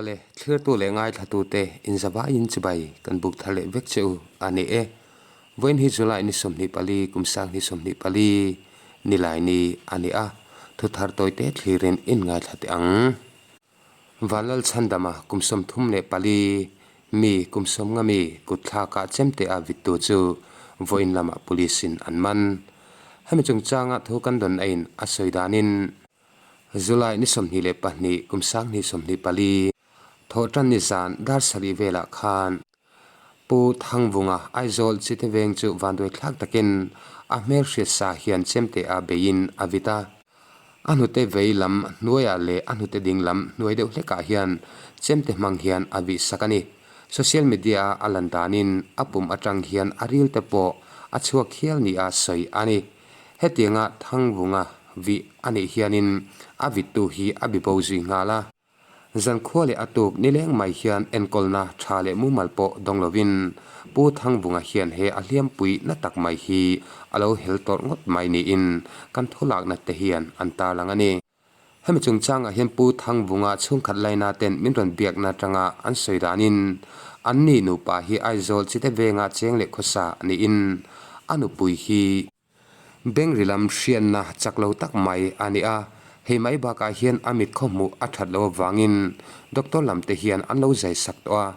Awle, thlirtu leh ngaithlatute inzavaiin chibai kan buk thar leh vek che u a ni e. Vawiin hi July ni 24 kum 2024 nilai ni a ni a, thu thar tawite thlirin in ngaithla teh ang. Vanlal Chhandama kum 34 mi kum 50 mi kut thlakah chemte a vittu chu vawiin lamah police in an man. Hemi chungchanga thu kan dawn aiin a sawi danin July ni 22 kum 2024 thawhtan ni zan dar sarih velah khan Pu Thangvunga Aizawl chite veng chu vanduai thlak takin a hmel hriat sa hian chemte a beiin a vit a. A hnute vei lam hnuaiah leh a hnute ding lam hnuai deuh hlekah hian chemte hmang hian a vih sak a ni. Social media a a lan danin a pum atang hian a ril te pawh a chhuak hial nia sawi a ni. Hetianga Thangvunga vih a nih hianin a vittu hi a bibo zui nghal a. Zankhua leh a tuk nileng mai hian enkawlna tha leh mumal pawh dawng lovin Pu Thangvunga hian he a hliampui na tak mai hi a lo hel tawrh ngawt mai niin kan thulakna te hian an tarlang a ni. Hemi chungchangah hian Pu Thangvunga chhungkhat laina ten min rawn biakna atanga an sawi danin anni nupa hi Aizawl chite venga cheng leh khawsa niin a nupui hi Bengri lam hriatna chak lo tak mai a ni a, hei mai bakah hian a mit khawhmuh a that loh avangin doctor lam te hian an lo zai sak tawh a,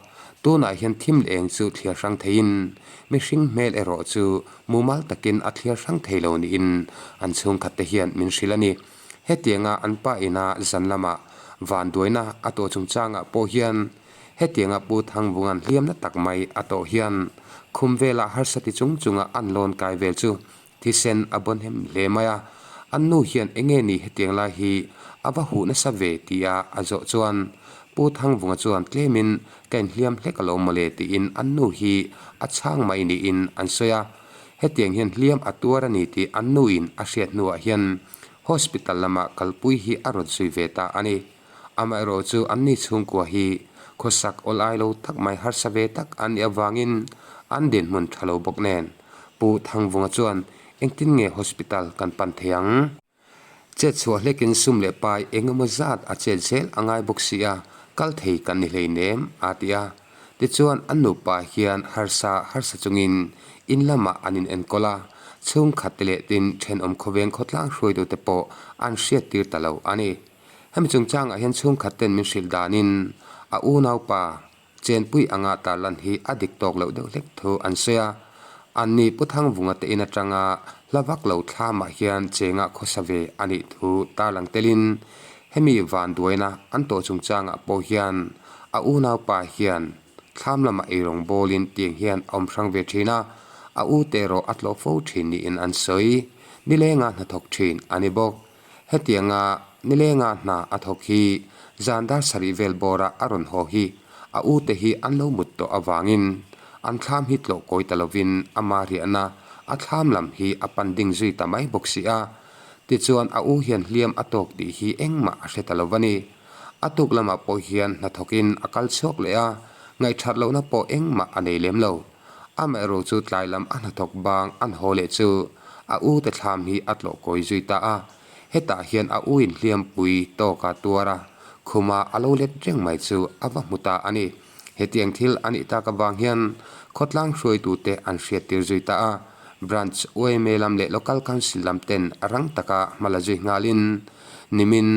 tunah hian thim leh eng chu thliar hrang theiin mihring hmel erawh chu mumal takin a thliar hrang thei lo niin an chhungkhat te hian min hrilh a ni. Hetianga an pa ina zan lamah vanduaina a tawh chungchangah pawh hian Hetianga Pu Thangvunga'n hliamna tak mai a tawh hian khum velah harsa ti chung chunga an lawn kai vel chu thisen a bawn hem hle mai a. An nu hian enge ni hetiang lai hi a va huh nasa ve tia a zawh chuan Pu Thangvunga chuan tlemin ka inhliam hlek alo mawle tiin an nu hi a chhang mai niin an sawi a. Hetiang hian hliam a tuar a ni tih an nuin a hriat hnuah hian hospital lamah kalpui hi a rawn zui ve ta a ni. Amaherawh chu anni chhungkua hi khawsak awl ai lo tak mai harsa ve tak an nih avangin an dinhmun tha lo bawk nen Pu Thangvunga chuan engtin nge hospital kan pan thei ang? Chet chhuah hlekin sum leh pai eng emaw zat a chet zel a ngai bawk si a, kal thei kan ni hleinem a ti a. Tichuan an nupa hian harsa harsa chungin in lamah an inenkawl a, chhungkhat te leh tin thenawm khawveng khawtlang hruaitute pawh an hriattir ta lo a ni. Hemi chungchangah hian chhungkhat ten min hrilh danin a unaupa chenpui anga tarlan hi a dik tawk loh deuh hlek thu an sawi a. Anni Pu Thangvunga te in atanga hla vak lo thlamah hian chenga khawsa ve a nih thu tarlang telin hemi vanduaina an tawh chungchangah pawh hian a unaupa hian thlam lamah eirawng bawlin tiang hian a awm hrang ve thin a, a u te erawh a tlawh fo thin niin an sawi. Nilenga hnathawk thin a ni bawk. Hetianga nilenga hna a thawk hi zan dar sarih vel bawra a rawn haw hi a ute hi an lo mut tawh avangin an thlam hi tlawh kawi ta lovin ama riahna a thlam lam hi a pan ding zui ta mai bawk si a. Tichuan a u hian hliam a tawk tih hi engmah a hre ta lo va ni. A tuk lamah pawh hian hnathawkin a kal chhuak leh a, ngaihthat lohna pawh engmah a nei lem lo. Amaherawh chu tlai lam a hnathawk bang an haw leh chu a u te thlam hi a tlawh kawi zui ta a. Hetah hian a u inhliampui tawka tuar a, khuma a lo let reng mai chu a va hmu ta a ni. Hetiang thil a nih tak avang hian khawtlang hruaitute an hriattir zui ta a. Branch yma lam leh Local Council lam ten rang taka hma la zui nghalin nimin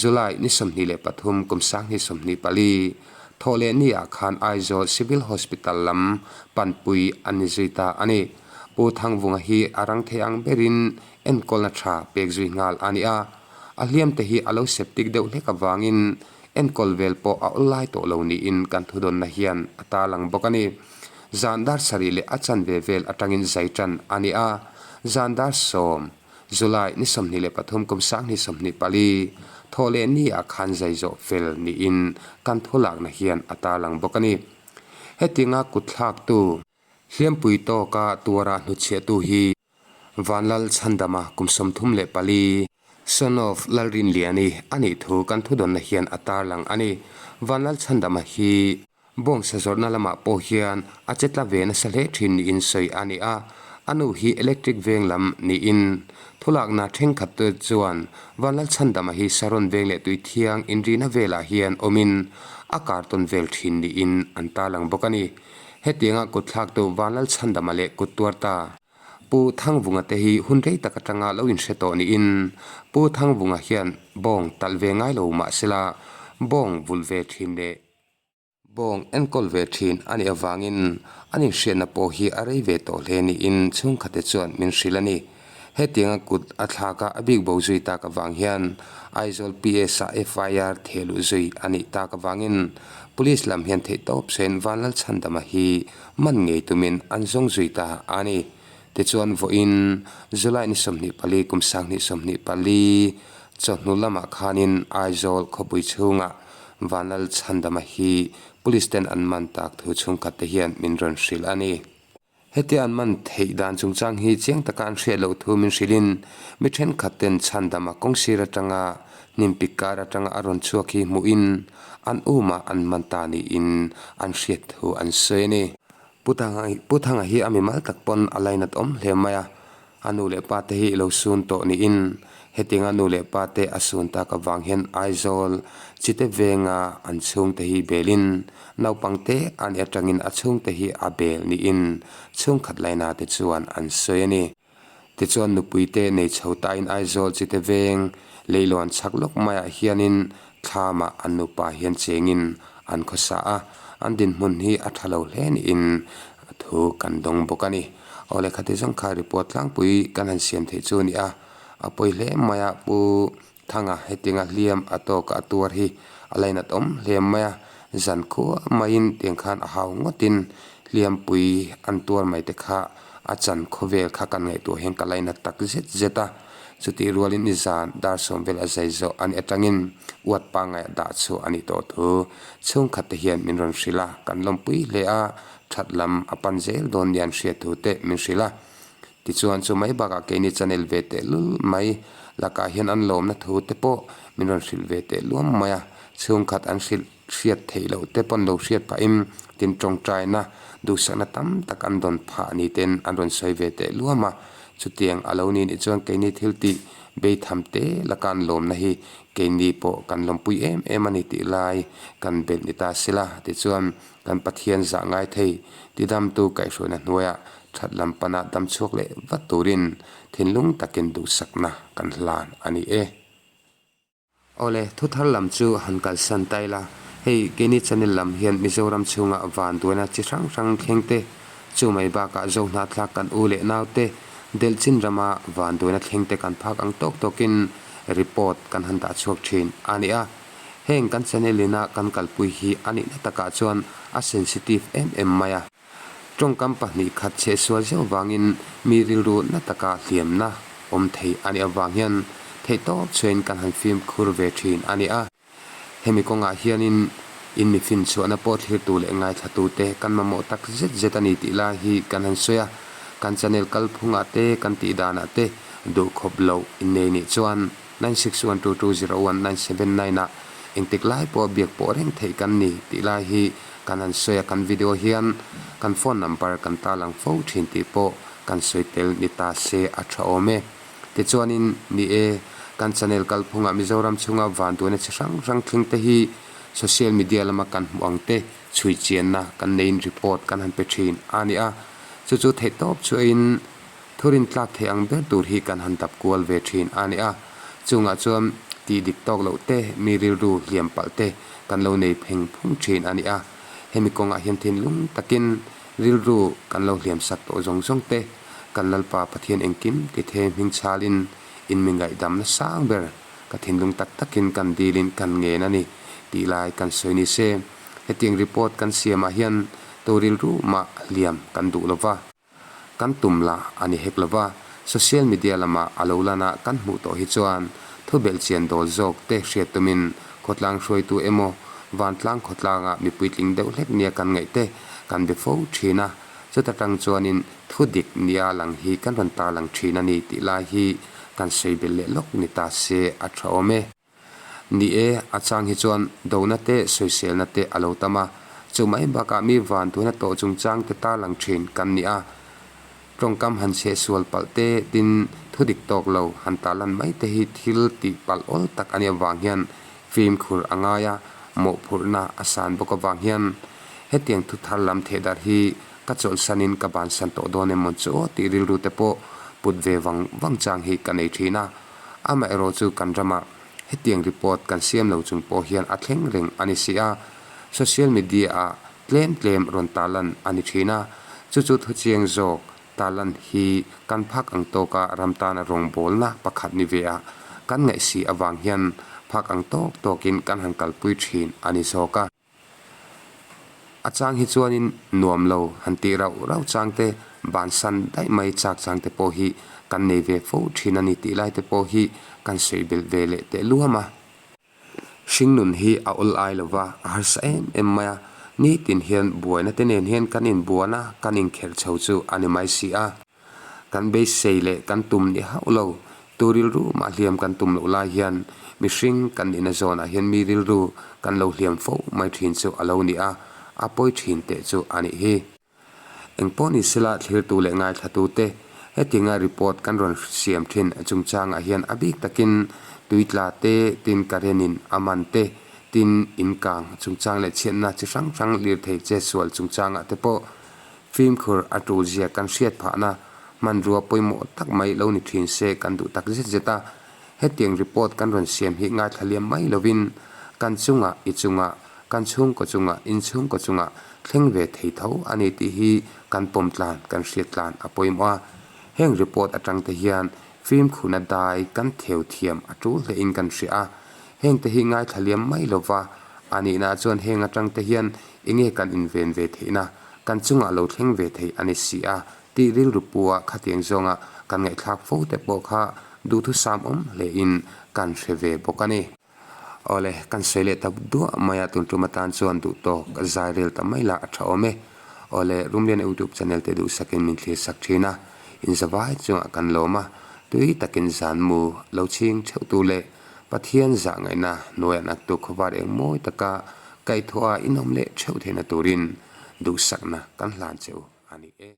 July ni 23 kum 2024 Thawh leh ni ah khan Aizawl Civil Hospital lam panpui an ni zui ta a ni. Pu Thangvunga hi a rang thei ang berin enkawlna tha pek zui nghal a ni a. A hliam te hi a lo septic deuh hlek avangin enkawl vel pawh a awl lai tawh lo niin kan thudawnna hian a tarlang bawk a ni. Zan dar sarih leh a chanve vel atangin zai tan a ni a, zan dar sawm. July ni 23 kum 2024, thawh leh ni ah khan zai zawh fel niin kan thulakna hian a tarlang bawk a ni. Hetinga kutthlaktu, hliampui tawka tuara hnuchhiahtu hi Vanlal Chhandama kum 34, son of Lalrinliani a nih thu kan thudawnna hian a tarlang a ni. Vanlal Chhandama hi Bawngsa zawrhna lamah pawh hian a che tla ve nasa hle thin niin sawi a ni a, a nu hi electric veng lam niin Thulakna thenkhatte chuan Vanlalchhandama hi Saron veng leh Tuithiang inrina velah hian awmin a kartawn vel thin niin an tarlang bawk a ni. Hetianga kutthlaktu Vanlalchhandama leh kuttuarta Pu Thangvunga te hi hun rei tak atanga lo inhre tawh niin Pu Thangvunga hian bawng talh ve ngai lo mahsela bawng vulh ve thin leh Bawng enkawl ve thin a nih avangin an inhriatna pawh hi a rei ve tawh hle niin chhungkhate chuan min hrilh a ni. Hetianga kut a thlak a a bik bo zui tak avang hian Aizawl PS-ah FIR theh luh zui a nih tak avangin Police lam hian theihtawp sawiin Vanlalchhandama hi man ngei tumin an zawng zui ta a ni. Tichuan vawiin July ni 24 kum 2024 chawhnu lamah khanin Aizawl khawpui chhungah Vanlal Chhandama hi Police ten an man tak thu chhungkhat te hian min rawn hrilh a ni. Hetia an man theih dan chungchang hi chiang taka an hriat loh thu min hrilhin mi thenkhat ten Chhandama kawngsir atanga hnimpik kar atanga a rawn chhuak hi hmuhin an umah an man ta niin an hriat thu an sawi a ni. Pu Thanga hi a mimal tak pawn a lainat awm hle mai a, A nu leh pa te hi lo sun tawh niin hetianga nu leh pa te a sun tak avang hian Aizawl chite venga an chhungte hi belin naupang te a nih atangin a chhungte hi a bel niin chhungkhat laina te chuan an sawi a ni. Tichuan nupui te nei chho tain Aizawl chite veng leilawn chhak lawk maiah hianin Thlamah an nupa hian chengin an khawsa a, an dinhmun hi a tha lo hle niin thu kan dawng bawk a ni. Aw lehkha ti zawng kha report tlangpui kan han siam theih chu a ni a, a pawi hle mai a, Pu Thanga hetianga hliam a tawka a tuar hi a lainat awm hle mai a, zan khua maiin tiang khan a hau ngawtin hliampui an tuar mai te kha a chan khawvel kha kan ngaihtuah hian ka lainat tak zet zet a. Chutih rualin nizan dar sawm vel a zai zawh a nih atangin uat pangngai a dah chhuah a nih tawh thu chhungkhat te hian min rawn hrilh a, kan lawmpui hle a, that lam a pan zel dawn nia an hriat thu te min hrilh a. Tichuan chu mai bakah keini channel ve tehlul mai lakah hian an lawmna thu te pawh min rawn hrilh ve teh luam mai a, chhungkhat an hrilh hriat theih loh te pawn lo hriat phahin tin tawngtaina duhsakna tam tak an dawn phah ni ten an rawn sawi ve teh luam a. Chutiang a lo ni nih chuan keini thil tih beitham te laka an lawmna hi keini pawh kan lawmpui em em a ni tih lai kan belh ni ta sela tichuan kan Pathian zah ngai thei tidamtu kaihhruaina hnuaiah that lam pana dam chhuak leh vat turin thinlung takin duhsakna kan hlan a ni e. Awle, thu thar lam chu han kalsan ta ila, hei keini channel lam hian Mizoram chhunga vanduaina chi hrang hrang thleng te, chu mai bakah Zohnahthlak kan u leh nau te, Delhchin rama vanduaina thleng te kan phak ang tawk tawkin report kan han dah chhuak thin a ni a. Heng kan channel ina kan kalpui hi a nihna takah chuan a sensitive em em mai a. Tawngkam pahnih khat chhe sual zeuh vangin mi rilru na taka hliamna awm thei a nih avang hian theihtawp chhuain kan han fimkhur ve thin a ni a. Hemi kawngah hianin in mi finchhuahna pawh thlirtu leh ngaithlatute kan mamawh tak zet zet a ni tih lai hi kan han sawi a. Kan channel kalphungah te kan tih danah te duhkhawp loh innei nih chuan 9612201979 ah engtik lai pawh biak pawh reng theih kan ni tih lai hi kan han sawi a, kan video hian kan phone number kan tarlang fo thin tih pawh kan sawi tel ni ta se a tha awm e. Tichuanin ni e, kan channel kalphungah Mizoram chhunga vanduaina chi hrang hrang thleng te hi social media lama kan hmuh ang te chhui chianna kan neiin report kan han pe thin a ni a, chu chu theihtawp chuain Thurin tlak thei ang ber tur hi kan han dap kual ve thin a ni a, chungah chuan tih dik tawk loh te, mi rilru hliam palh te kan lo nei pheng phung thin a ni a. Hemi kawngah hian thinlung takin rilru kan lo hliam sak tawh zawng zawng te, kan Lalpa Pathian engkim ti thei hming chhalin in mi ngaihdamna sang ber ka thinlung tak takin kan dilin kan ngen a ni tih lai kan sawi ni se. Hetiang report kan siamah hian to rilru mah hliam kan duh lo va. Kan tum lah a ni hek lova, social media lama a lo lana kan hmuh tawh hi chuan thu belhchian dawl zawk te hriat tumin khawtlang hruaitu emaw vantlang khawtlanga mi puitling deuh hlek nia kan ngaih te kan be fo thin a, chuta tang chuanin thu dik nia lang hi kan rawn tarlang thin a ni tih lai hi kan sawi belh leh lawk ni ta se a tha awm e. Ni e, a chang hi chuan dona te sawiselna te a lo tam a, chu mai bakah mi van tuna tawh chungchang te tarlang thin kan ni a. Tawngkam han chheh sual palh te tin thu Thudik tawk lo han tarlan mai te hi thil tih palh awl tak a nih avang hian fimkhur a ngai a, mawhphurhna a san bawk avang hian hetiang thu thar lam thehdarh hi ka chawlhsanin ka bansan tawh dawn em mawn chu aw tih rilru te pawh put ve vang vang chang hi ka nei thin a. Amaherawh chu kan ramah hetiang report kan siam lo chung pawh hian a thleng reng a ni si a, social media ah tlem tlem rawn tarlan a ni thin a, chu chu thuchiang zawk Tarlan hi kan phak ang tawka ram tana rawngbawlna pakhat ni ve a, kan ngaihsi avang hian phak ang tawk tawkin kan han kalpui thin a ni zawk a. A chang hi chuanin nuam lo han tih rauh rauh chang te, bansan daih mai chak chang te pawh hi kan nei ve fo thin a ni tih lai te pawh hi kan sawi belh ve leh teh luam a. Hringnun hi a awl ai lo va, a harsa em em mai a, nitin hian buaina te nen hian kan inbuan a, kan inkhelh chho chu a ni mai si a. Kan beisei leh kan tum ni hauh lo, tu rilru mah hliam kan tum loh lai hian mihring kan nihna zawnah hian mi rilru kan lo hliam fo mai thin chu a lo ni a, a pawi thin teh chu a nih hi. Engpawh ni sela thlirtu leh ngaithlatute hetinga report kan rawn siam thin chungchangah hian a bik takin tuitla te, tin karenin a man te, tin inkang chungchang leh chhiatna chi hrang hrang lirthei chetsual chungchangah te pawh fimkhur a tul zia kan hriat phahna hmanrua pawimawh tak mai lo ni thin se kan duh tak zet zet a. Hetiang report kan rawn siam hi ngaithla liam mai lovin kan chungah i chungah Kan chhungkaw chungah in chhungkaw chungah thleng ve thei tho a ni tih hi kan pawm tlan, kan hriat tlan a pawimawh a. Heng report atang te hian fimkhurna dai kan theu thiam a tul hlein kan hria a. Heng te hi ngaithla liam mai lova a nihna chuan heng atang te hian enge kan inven ve theihna, kan chungah lo thleng ve thei a ni si a tih rilru pua khatiang zawnga kan ngaihthlak fo te pawh kha duhthusam awm hlein kan hre ve bawk a ni. Awle, kan sawi leh tak duah mai a, tun tum atan chuan duh tawk zai rel ta mai lah a tha awm e. Awle, Rumlian YouTube channel te duhsakin min thlir sak thin a, in zavai chungah kan lawm a, tui takin zan mu lo chhing theuh tu leh Pathian zah ngaihna hnuaiah naktu khawvar eng mawi taka kaihthawh a inawm leh theuh theihna turin duhsakna kan hlan che u a ni e.